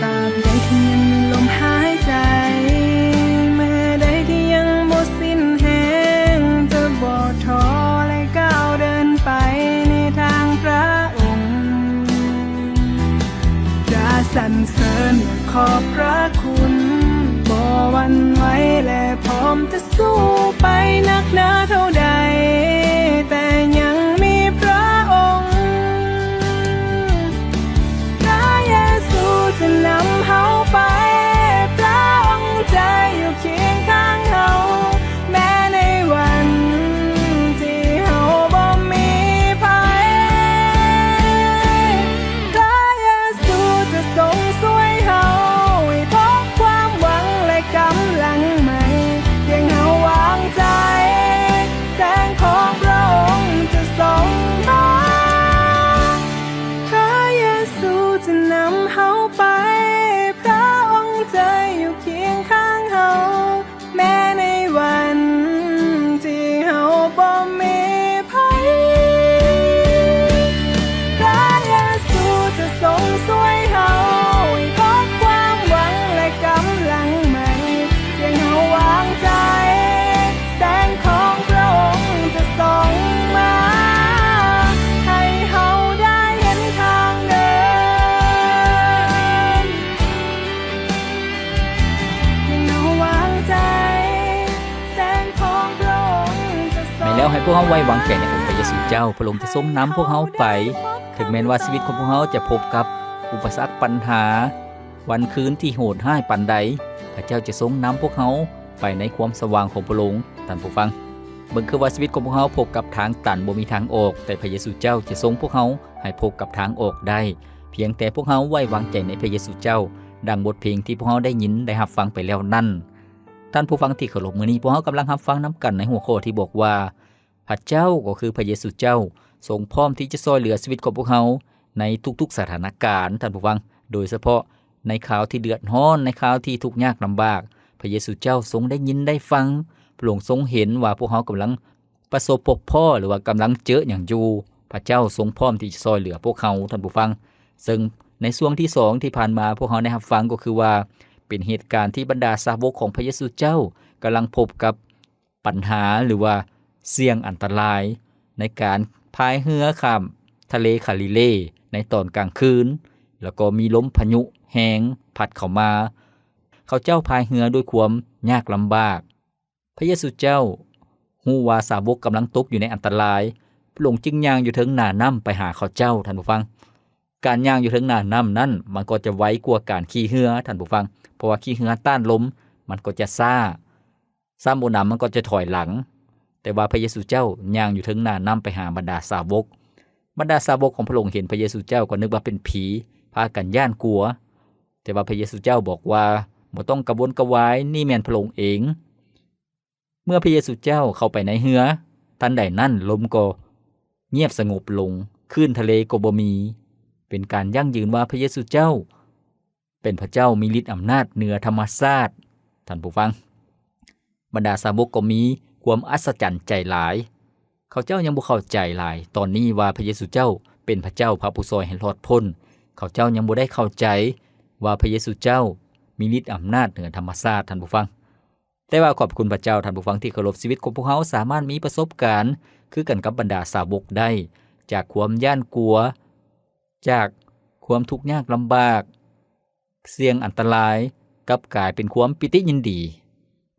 ຕາບໃດທີ່ຍັງມີລົມຫາຍໃຈ, ເມື່ອໃດທີ່ຍັງບໍ່ສິ້ນແຮງ, ຈະບໍ່ທໍ້ ແລະ ກ້າວເດີນໄປໃນທາງພຣະອົງ. ຈະສັນເສີນ ແລະ ຂອບພຣະຄຸນ, ບໍ່ຫວັ່ນໄຫວ ແລະ ພ້ອມຈະ ສູ້ໄປໜັກໜາເທົ່າໃດ, ແຕ່ຍັງມີພຣະອົງ ພວກເຮົາໄວ້ວາງໃຈໃນອົງພະເຢຊູເຈົ້າ, ພະອົງຈະຊົງນຳພວກເຮົາໄປ. ເຖິງແມ່ນວ່າຊີວິດຂອງພວກເຮົາຈະພົບກັບອຸປະສັກ, ບັນຫາ, ວັນຄືນທີ່ໂຫດຮ້າຍປານໃດ, ພະເຈົ້າຈະຊົງນຳພວກເຮົາໄປໃນຄວາມສະຫວ່າງຂອງພະອົງ, ທ່ານຜູ້ຟັງ. ເບິ່ງຄືວ່າຊີວິດຂອງພວກເຮົາພົບກັບທາງຕັນ, ບໍ່ມີທາງອອກ, ແຕ່ພະເຢຊູເຈົ້າຈະຊົງພວກເຮົາໃຫ້ພົບກັບທາງອອກໄດ້, ພຽງແຕ່ພວກເຮົາໄວ້ວາງໃຈໃນພະເຢຊູເຈົ້າ, ດັ່ງບົດເພງທີ່ພວກເຮົາໄດ້ຍິນໄດ້ຮັບຟັງໄປແລ້ວນັ້ນ. ທ່ານຜູ້ຟັງທີ່ເຄົາລົບ, ມື້ນີ້ພວກເຮົາກຳລັງຮັບຟັງນຳກັນໃນຫົວຂໍ້ທີ່ບອກວ່າ ພະເຈົ້າກໍຄືພະເຢຊູເຈົ້າ ຊົງພ້ອມທີ່ຈະຊ່ອຍເຫຼືອຊີວິດຂອງພວກເຮົາໃນທຸກໆສະຖານະການ, ທ່ານຜູ້ຟັງ, ໂດຍສະເພາະໃນຄາວທີ່ເດືອດຮ້ອນ, ໃນຄາວທີ່ທຸກຍາກລຳບາກ, ພະເຢຊູເຈົ້າຊົງໄດ້ຍິນໄດ້ຟັງ, ພະອົງຊົງເຫັນວ່າພວກເຮົາກຳລັງປະສົບພົບພໍ້ ຫຼືວ່າກຳລັງເຈີຫຍັງຢູ່, ພະເຈົ້າຊົງພ້ອມທີ່ຈະຊ່ອຍເຫຼືອພວກເຮົາ, ທ່ານຜູ້ຟັງ. ເຊິ່ງໃນຊ່ວງທີສອງທີ່ຜ່ານມາ ພວກເຮົາໄດ້ຮັບຟັງກໍຄືວ່າ ເປັນເຫດການທີ່ບັນດາສາວົກຂອງພະເຢຊູເຈົ້າກຳລັງພົບກັບ ບັນຫາ ຫຼືວ່າສ່ຽງອັນຕະລາຍໃນການພາຍເຮືອຂ້າມທະເລຄາລີເລໃນຕອນກາງຄືນ, ແລ້ວກໍມີລົມພາຍຸແຮງພັດເຂົ້າມາ. ເຂົາເຈົ້າພາຍເຮືອດ້ວຍຄວາມຍາກລຳບາກ. ພະເຢຊູເຈົ້າຮູ້ວ່າສາວົກກຳລັງຕົກຢູ່ໃນອັນຕະລາຍ, ພະອົງຈຶ່ງຍ່າງຢູ່ເທິງໜ້ານ້ຳໄປຫາເຂົາເຈົ້າ, ທ່ານຜູ້ຟັງ. ການຍ່າງຢູ່ເທິງໜ້ານ້ຳນັ້ນ ມັນກໍຈະໄວກວ່າການຂີ່ເຮືອ, ທ່ານຜູ້ຟັງ, ເພາະວ່າຂີ່ເຮືອຕ້ານລົມ ມັນກໍຈະຊ້າ. ຊ້ຳບໍ່ໜຳມັນກໍຈະຖອຍຫຼັງ, ແຕ່ວ່າພະເຢຊູເຈົ້າຍ່າງຢູ່ເທິງໜ້ານ້ຳໄປຫາບັນດາສາວົກ. ບັນດາສາວົກຂອງພະອົງເຫັນພະເຢຊູເຈົ້າກໍນຶກວ່າເປັນຜີ, ພາກັນຢ້ານກົວ. ແຕ່ວ່າພະເຢຊູເຈົ້າບອກວ່າ ບໍ່ຕ້ອງກະວົນກະວາຍ, ນີ້ແມ່ນພະອົງເອງ. ເມື່ອພະເຢຊູເຈົ້າເຂົ້າໄປໃນເຮືອ, ທັນໃດນັ້ນລົມກໍງຽບສະຫງົບລົງ, ຄື້ນທະເລກໍບໍ່ມີ. ເປັນການຢັ້ງຢືນວ່າພະເຢຊູເຈົ້າ ເປັນພະເຈົ້າມີລິດອຳນາດເໜືອທຳມະຊາດ. ທ່ານຜູ້ຟັງ, ບັນດາສາວົກກໍມີຄວາມອັດສະຈັນໃຈຫຼາຍ. ເຂົາເຈົ້າຍັງບໍ່ເຂົ້າໃຈຫຼາຍຕອນນີ້ວ່າພະເຢຊູເຈົ້າເປັນພະເຈົ້າ, ພະຜູ້ຊ່ອຍໃຫ້ລອດພົ້ນ. ເຂົາເຈົ້າຍັງບໍ່ໄດ້ເຂົ້າໃຈວ່າພະເຢຊູເຈົ້າມີລິດອຳນາດເໜືອທຳມະຊາດ, ທ່ານຜູ້ຟັງ. ແຕ່ວ່າຂອບຄຸນພະເຈົ້າ, ທ່ານຜູ້ຟັງທີ່ເຄົາລົບ, ຊີວິດຂອງພວກເຮົາສາມາດມີປະສົບການຄືກັນກັບບັນດາສາວົກໄດ້, ຈາກຄວາມຢ້ານກົວ, ຈາກຄວາມທຸກຍາກລຳບາກ, ສ່ຽງອັນຕະລາຍ ກັບກາຍເປັນຄວາມປີຕິຍິນດີ.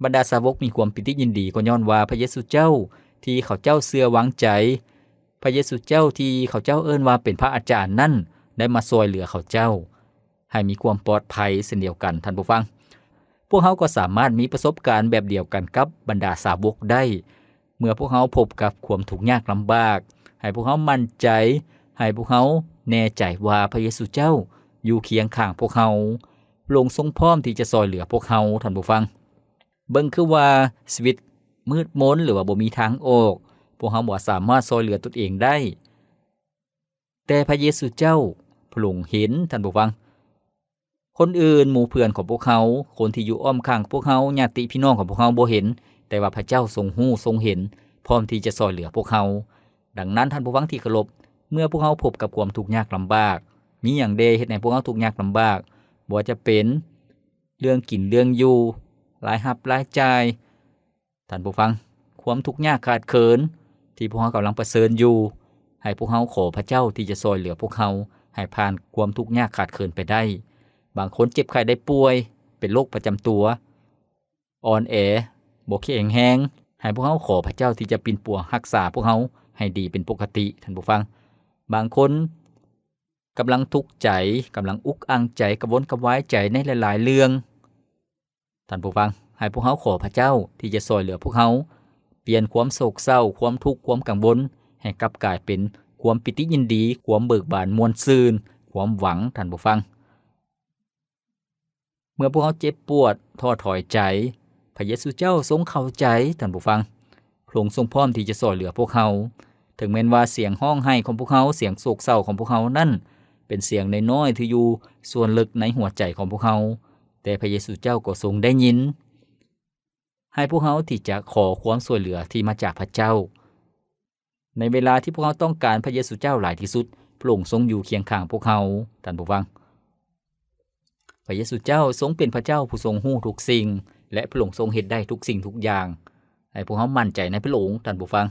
ບັນດາສາວົກມີຄວາມປີຕິຍິນດີ ກໍຍ້ອນວ່າພະເຢຊູເຈົ້າທີ່ເຂົາເຈົ້າເຊື່ອວາງໃຈ, ພະເຢຊູເຈົ້າທີ່ເຂົາເຈົ້າເອີ້ນວ່າເປັນພະອາຈານນັ້ນ ໄດ້ມາຊ່ວຍເຫຼືອເຂົາເຈົ້າໃຫ້ມີຄວາມປອດໄພເຊັ່ນດຽວກັນ, ທ່ານຜູ້ຟັງ. ພວກເຮົາກໍສາມາດມີປະສົບການແບບດຽວກັນກັບບັນດາສາວົກໄດ້. ເມື່ອພວກເຮົາພົບກັບຄວາມທຸກຍາກລຳບາກ, ໃຫ້ພວກເຮົາໝັ້ນໃຈ, ໃຫ້ພວກເຮົາແນ່ໃຈວ່າພະເຢຊູເຈົ້າຢູ່ຄຽງຂ້າງພວກເຮົາ. ພະອົງຊົງພ້ອມທີ່ຈະຊ່ອຍເຫຼືອພວກເຮົາ, ທ່ານຜູ້ຟັງ. ເບິ່ງຄືວ່າຊີວິດມືດມົນ ຫຼືວ່າບໍ່ມີທາງອອກ, ພວກເຮົາບໍ່ສາມາດຊ່ອຍເຫຼືອຕົນເອງໄດ້. ແຕ່ພະເຢຊູເຈົ້າ, ພະອົງເຫັນ, ທ່ານຜູ້ຟັງ. ຄົນອື່ນ, ໝູ່ເພື່ອນຂອງພວກເຮົາ, ຄົນທີ່ຢູ່ອ້ອມຂ້າງພວກເຮົາ, ຍາດຕິພີ່ນ້ອງຂອງພວກເຮົາບໍ່ເຫັນ, ແຕ່ວ່າພະເຈົ້າຊົງຮູ້, ຊົງເຫັນ, ພ້ອມທີ່ຈະຊ່ອຍເຫຼືອພວກເຮົາ. ດັ່ງນັ້ນ, ທ່ານຜູ້ຟັງທີ່ເຄົາລົບ, ເມື່ອພວກເຮົາພົບກັບຄວາມທຸກຍາກລຳບາກ, ມີຫຍັງແດ່ເຮັດໃຫ້ພວກເຮົາທຸກຍາກລຳບາກ? ບໍ່ວ່າຈະເປັນເລື່ອງກິນເລື່ອງຢູ່, ລາຍຮັບລາຍຈ່າຍ, ທ່ານຜູ້ຟັງ, ຄວາມທຸກຍາກຂາດເຂີນທີ່ພວກເຮົາກຳລັງປະເຊີນຢູ່, ໃຫ້ພວກເຮົາຂໍພະເຈົ້າທີ່ຈະຊ່ອຍເຫຼືອພວກເຮົາໃຫ້ຜ່ານຄວາມທຸກຍາກຂາດເຂີນໄປໄດ້. ບາງຄົນເຈັບໄຂ້ໄດ້ປ່ວຍ, ເປັນໂລກປະຈຳຕົວ, ອ່ອນແອ, ບໍ່ແຂງແຮງ, ໃຫ້ພວກເຮົາຂໍພະເຈົ້າທີ່ຈະປິ່ນປົວຮັກສາພວກເຮົາໃຫ້ດີເປັນປົກກະຕິ, ທ່ານຜູ້ຟັງ. ບາງຄົນກຳລັງທຸກໃຈ, ກຳລັງອຸກອັ່ງໃຈ, ກະວົນກະວາຍໃຈໃນຫຼາຍໆເລື່ອງ. ທ່ານຜູ້ຟັງ, ໃຫ້ພວກເຮົາຂໍພະເຈົ້າທີ່ຈະຊ່ອຍເຫຼືອພວກເຮົາ, ປ່ຽນຄວາມໂສກເສົ້າ, ຄວາມທຸກ, ຄວາມກັງວົນ ໃຫ້ກັບກາຍເປັນຄວາມປີຕິຍິນດີ, ຄວາມເບີກບານມ່ວນຊື່ນ, ຄວາມຫວັງ, ທ່ານຜູ້ຟັງ. ເມື່ອພວກເຮົາເຈັບປວດ, ທໍ້ຖອຍໃຈ, ພະເຢຊູເຈົ້າຊົງເຂົ້າໃຈ, ທ່ານຜູ້ຟັງ. ພະອົງຊົງພ້ອມທີ່ຈະຊ່ອຍເຫຼືອພວກເຮົາ. ເຖິງແມ່ນວ່າສຽງຮ້ອງໄຫ້ຂອງພວກເຮົາ, ສຽງໂສກເສົ້າຂອງພວກເຮົານັ້ນ ເປັນສຽງນ້ອຍໆທີ່ຢູ່ສ່ວນເລິກໃນຫົວໃຈຂອງພວກເຮົາ, ແຕ່ພະເຢຊູເຈົ້າກໍຊົງໄດ້ຍິນ. ໃຫ້ພວກເຮົາທີ່ຈະຂໍຄວາມຊ່ວຍເຫຼືອທີ່ມາຈາກພະເຈົ້າ. ໃນເວລາທີ່ພວກເຮົາຕ້ອງການພະເຢຊູເຈົ້າຫຼາຍທີ່ສຸດ, ພະອົງຊົງຢູ່ຄຽງຂ້າງພວກເຮົາ, ທ່ານຜູ້ຟັງ. ພະເຢຊູເຈົ້າຊົງເປັນພະເຈົ້າຜູ້ຊົງຮູ້ທຸກສິ່ງ ແລະ ພະອົງຊົງເຮັດໄດ້ທຸກສິ່ງທຸກຢ່າງ. ໃຫ້ພວກເຮົາໝັ້ນໃຈໃນພະອົງ, ທ່ານຜູ້ຟັງ.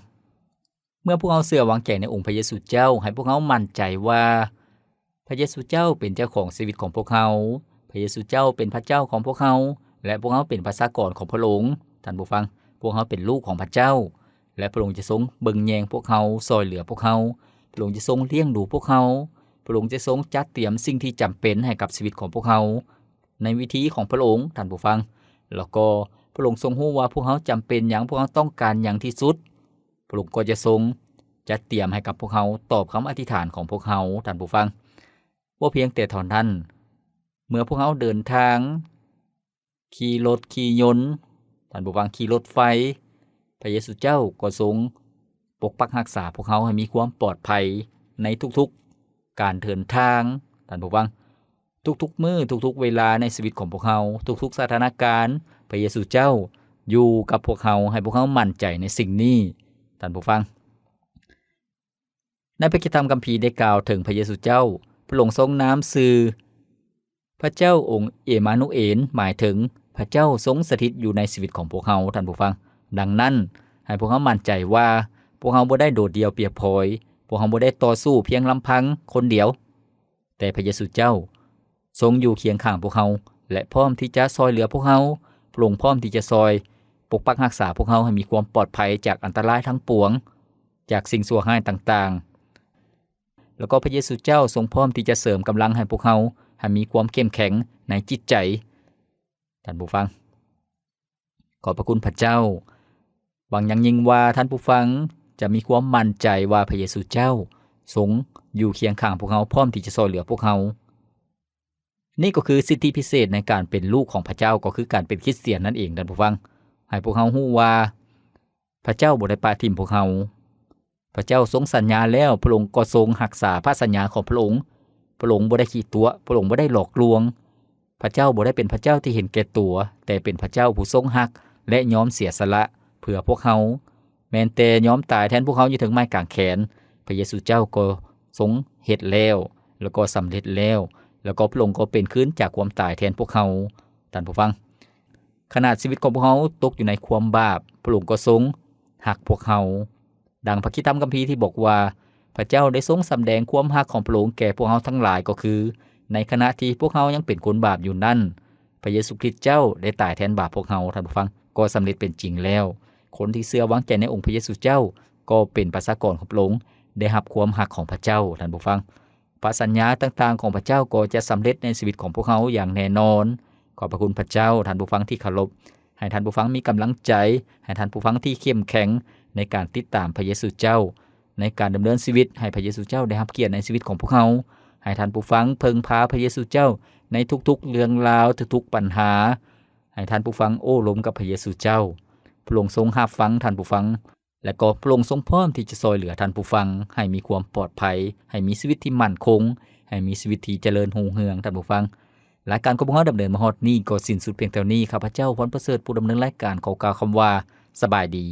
ເມື່ອພວກເຮົາເຊື່ອວາງໃຈໃນອົງພະເຢຊູເຈົ້າ, ໃຫ້ພວກເຮົາໝັ້ນໃຈວ່າ ພະເຢຊູເຈົ້າເປັນເຈົ້າຂອງຊີວິດຂອງພວກເຮົາ. ພະເຢຊູເຈົ້າເປັນພະເຈົ້າຂອງພວກເຮົາ ແລະ ພວກເຮົາເປັນປະຊາກອນຂອງພະອົງ. ທ່ານຜູ້ຟັງ, ພວກເຮົາເປັນລູກຂອງພະເຈົ້າ. ແລະ ພະອົງຈະຊົງເບິ່ງແຍງພວກເຮົາ, ຊ່ອຍເຫຼືອພວກເຮົາ, ພະອົງຈະຊົງລ້ຽງດູພວກເຮົາ, ພະອົງຈະຊົງຈັດຕຽມສິ່ງທີ່ຈຳເປັນໃຫ້ກັບຊີວິດຂອງພວກເຮົາ ໃນວິທີຂອງພະອົງ, ທ່ານຜູ້ຟັງ. ແລ້ວກໍພະອົງຊົງຮູ້ວ່າພວກເຮົາຈຳເປັນຫຍັງ, ພວກເຮົາຕ້ອງການຫຍັງທີ່ສຸດ, ພະອົງກໍຈະຊົງຈັດຕຽມໃຫ້ກັບພວກເຮົາ, ຕອບຄຳອະທິຖານຂອງພວກເຮົາ, ທ່ານຜູ້ຟັງ. ບໍ່ພຽງແຕ່ເທົ່ານັ້ນ, ເມື່ອພວກເຮົາເດີນທາງ, ຂີ່ລົດຂີ່ຍົນ, ທ່ານຜູ້ຟັງ, ຂີ່ລົດໄຟ, ພະເຢຊູເຈົ້າກໍຊົງປົກປັກຮັກສາພວກເຮົາໃຫ້ມີຄວາມປອດໄພໃນທຸກໆການເດີນທາງ, ທ່ານຜູ້ຟັງ, ທຸກໆມື້, ທຸກໆເວລາໃນຊີວິດຂອງພວກເຮົາ, ທຸກໆສະຖານະການ, ພະເຢຊູເຈົ້າຢູ່ກັບພວກເຮົາ, ໃຫ້ພວກເຮົາໝັ້ນໃຈໃນສິ່ງນີ້, ທ່ານຜູ້ຟັງ. ໃນພະຄຣິສຕະທຳຄຳພີໄດ້ກ່າວເຖິງພະເຢຊູເຈົ້າ, ພະອົງຊົງນາມຊື່ພະເຈົ້າອົງເອມານູເອນ, ໝາຍເຖິງພະເຈົ້າຊົງສະຖິດຢູ່ໃນຊີວິດຂອງພວກເຮົາ, ທ່ານຜູ້ຟັງ. ດັ່ງນັ້ນ, ໃຫ້ພວກເຮົາໝັ້ນໃຈວ່າ ພວກເຮົາບໍ່ໄດ້ໂດດດ່ຽວປຽບພອຍ, ພວກເຮົາບໍ່ໄດ້ຕໍ່ສູ້ພຽງລຳພັງຄົນດຽວ, ແຕ່ພະເຢຊູເຈົ້າຊົງຢູ່ຄຽງຂ້າງພວກເຮົາ ແລະ ພ້ອມທີ່ຈະຊ່ອຍເຫຼືອພວກເຮົາ. ພະອົງພ້ອມທີ່ຈະຊ່ອຍປົກປັກຮັກສາພວກເຮົາໃຫ້ມີຄວາມປອດໄພຈາກອັນຕະລາຍທັງປວງ, ຈາກສິ່ງຊົ່ວຮ້າຍຕ່າງໆ. ແລ້ວກໍພະເຢຊູເຈົ້າຊົງພ້ອມທີ່ຈະເສີມກຳລັງໃຫ້ພວກເຮົາໃຫ້ມີຄວາມເຂັ້ມແຂງໃນຈິດໃຈ. ທ່ານຜູ້ຟັງ, ຂອບພະຄຸນພະເຈົ້າ. ຫວັງຢ່າງຍິ່ງວ່າທ່ານຜູ້ຟັງຈະມີຄວາມໝັ້ນໃຈວ່າພະເຢຊູເຈົ້າຊົງຢູ່ຄຽງຂ້າງພວກເຮົາ, ພ້ອມທີ່ຈະຊ່ອຍເຫຼືອພວກເຮົາ. ນີ້ກໍຄືສິດທິພິເສດໃນການເປັນລູກຂອງພະເຈົ້າ, ກໍຄືການເປັນຄຣິສຕຽນນັ້ນເອງ, ທ່ານຜູ້ຟັງ. ໃຫ້ພວກເຮົາຮູ້ວ່າພະເຈົ້າບໍ່ໄດ້ປະຖິ້ມພວກເຮົາ. ພະເຈົ້າຊົງສັນຍາແລ້ວ, ພະອົງກໍຊົງຮັກສາພະສັນຍາຂອງພະອົງ. ພະອົງບໍ່ໄດ້ຂີ້ຕົວະ, ພະອົງບໍ່ໄດ້ຫຼອກລວງ. ພະເຈົ້າບໍ່ໄດ້ເປັນພະເຈົ້າທີ່ເຫັນແກ່ຕົວ, ແຕ່ເປັນພະເຈົ້າຜູ້ຊົງຮັກ ແລະ ຍອມເສຍສະຫຼະເພື່ອພວກເຮົາ. ແມ່ນແຕ່ຍອມຕາຍແທນພວກເຮົາຢູ່ເທິງໄມ້ກາງແຂນ, ພະເຢຊູເຈົ້າກໍຊົງເຮັດແລ້ວ ແລ້ວກໍສຳເລັດແລ້ວ, ແລ້ວກໍພະອົງກໍເປັນຄືນຈາກຄວາມຕາຍແທນພວກເຮົາ. ທ່ານຜູ້ຟັງ, ຂະໜາດຊີວິດຂອງພວກເຮົາຕົກຢູ່ໃນຄວາມບາບ, ພະອົງກໍຊົງຮັກພວກເຮົາ. ດັ່ງພະຄຣິສຕະທຳຄຳພີທີ່ບອກວ່າ, ພະເຈົ້າໄດ້ຊົງສຳແດງຄວາມຮັກຂອງພະອົງແກ່ພວກເຮົາທັງຫຼາຍ, ກໍຄືໃນຂະນະທີ່ພວກເຮົາຍັງເປັນຄົນບາບຢູ່ນັ້ນ, ພະເຢຊູຄຣິສເຈົ້າໄດ້ຕາຍແທນບາບພວກເຮົາ, ທ່ານຜູ້ຟັງ, ກໍສຳເລັດເປັນຈິງແລ້ວ. ຄົນທີ່ເຊື່ອວາງໃຈໃນອົງພະເຢຊູເຈົ້າ ກໍເປັນປະຊາກອນຂອງພະອົງ, ໄດ້ຮັບຄວາມຮັກຂອງພະເຈົ້າ, ທ່ານຜູ້ຟັງ. ພະສັນຍາຕ່າງໆຂອງພະເຈົ້າກໍຈະສຳເລັດໃນຊີວິດຂອງພວກເຮົາຢ່າງແນ່ນອນ. ຂອບພະຄຸນພະເຈົ້າ, ທ່ານຜູ້ຟັງທີ່ເຄົາລົບ. ໃຫ້ທ່ານຜູ້ຟັງມີກຳລັງໃຈ, ໃຫ້ທ່ານຜູ້ຟັງທີ່ເຂັ້ມແຂງໃນການຕິດຕາມພະເຢຊູເຈົ້າ, ໃນການດຳເນີນຊີວິດ, ໃຫ້ພະເຢຊູເຈົ້າໄດ້ຮັບກຽດໃນຊີວິດຂອງພວກເຮົາ. ໃຫ້ທ່ານຜູ້ຟັງເພິ່ງພາພະເຢຊູເຈົ້າໃນທຸກໆເລື່ອງລາວ, ທຸກໆບັນຫາ. ໃຫ້ທ່ານຜູ້ຟັງໂອ້ລົມກັບພະເຢຊູເຈົ້າ. ພະອົງຊົງຮັບຟັງທ່ານຜູ້ຟັງ. ແລະກໍພະອົງຊົງພ້ອມທີ່ຈະຊ່ອຍເຫຼືອທ່ານຜູ້ຟັງໃຫ້ມີຄວາມປອດໄພ, ໃຫ້ມີຊີວິດທີ່ໝັ້ນຄົງ, ໃຫ້ມີຊີວິດທີ່ຈະເລີນຮຸ່ງເຮືອງ, ທ່ານຜູ້ຟັງ. ລາຍການຂອງພວກເຮົາດຳເນີນມາຮອດນີ້ກໍສິ້ນສຸດພຽງເທົ່ານີ້. ຂ້າພະເຈົ້າ ພອນປະເສີດ ຜູ້ດຳເນີນລາຍການ ຂໍກ່າວຄຳວ່າ ສະບາຍດີ.